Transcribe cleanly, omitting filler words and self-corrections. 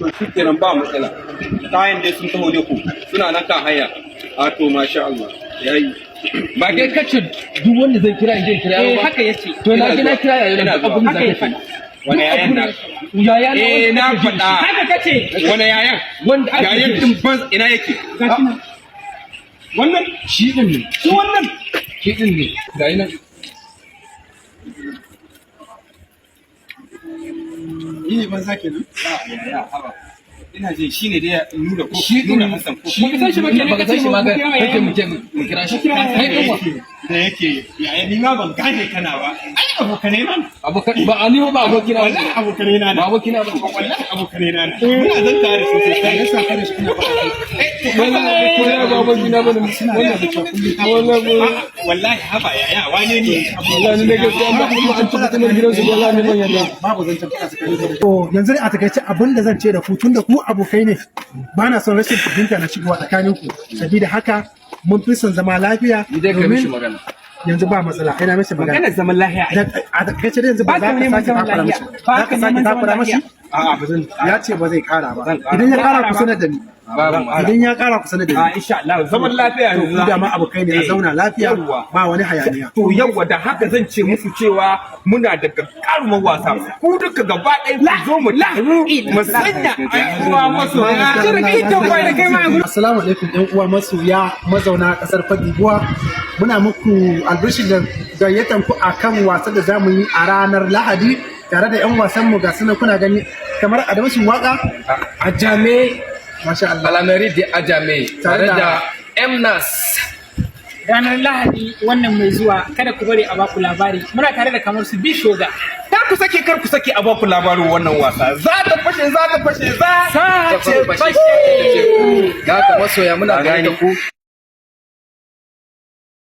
To shi kenan, ba matsala. Kayan dai sun taho ne, ku suna nan kan hanya. A to, masha Allah, yayi. Ba kai kace duk wanda zai kira in je kira Eh, ba? Haka yace. To, na je na kira yayin Ina da zuwa. abun da Haka ya zaka faɗa. Wani yayan na? Yaya na? Eh, na faɗa. Haka kace. Wani yayan? Wanda ake Yayan ji. din ban ina yake? Gashi nan. Wannan? Shi din ne. Shi wannan? Shi din ne, ga nan. Ni ne banza kenan. Yaya, haba, ina jin shine dai Nura ko Shi din. Nura Hassan ko? Shi Baka san shi ba kenan. Baka san shi ma kace mu kira kake yayan mu ce mu kira shi. Kai din wa? Da yake yaya, ni ma ban gane kana ba. Ai abokanai na ne. Abokan ba Aliyu ba, abokina ba. Wallahi abokanai na ne. Ba abokina ba. Wallahi abokanai na ne. Muna zan tare su sosai. Yasa kada shi kuna faɗa. Wallahi wallahi ba abokina ba ne wallahi. Wallahi haba yaya, wane ne? Wallahi ni ne gaskiya ba kuma an ci fitinar gidansu, wallahi ni ban yarda. Babu zancen faɗa tsakanin da To, yanzu dai a takaice abin da zan ce da ku, tun da ku abokai ne, ba na son rashin fahimta na shigowa tsakanin ku. Sabida haka mun fi son zama lafiya. Ni dai kai mishi Domin magana. yanzu ba matsala, ina mishi magana. Maganar zaman lafiya ai. A takaice dai yanzu ba Ba za ka ka neman sake zaman takura lafiya. mishi. Ba Za ka ka sake neman zaman takura mishi? lafiya. A'a, ba zan. Ya ce ba zai kara ba. Zan kara. Idan ya kara, ku sanar da ni. Babu matsala. Idan ya kara, ku sanar da A ni. insha Allah, zaman lafiya To, yanzu ku da ma abokai ne, a Eh, zauna lafiya. Yawwa. Ba wani hayaniya. To yawwa, da haka zan ce musu cewa muna da gagarumar wasa. Ku duka gaba ɗaya ku zo mu taru mu sanya ƴan uwa masoya. Cire kai bai da kai ma a gurin. Assalamu alaikum ɗan uwa masoya mazauna ƙasar Cote d'Ivoire. Muna muku albishir da gayyatan ku akan wasan da zamu yi a ranar Lahadi tare da 'yan wasan mu, ga sunan kuna gani, kamar Adamu Waka. Ajame. Masha Allah. À la mairie de Adjamé tare da Mnas. Ranar Lahadi wannan mai zuwa, kada ku bari a baku labari. Muna tare da kamar su Bishoga. Kar ku sake, kar ku sake a baku labarin wannan wasa. Za ta fashe, za ta fashe, za Ta ce fashe. fashe. Da haka masoya, muna gayyata ku.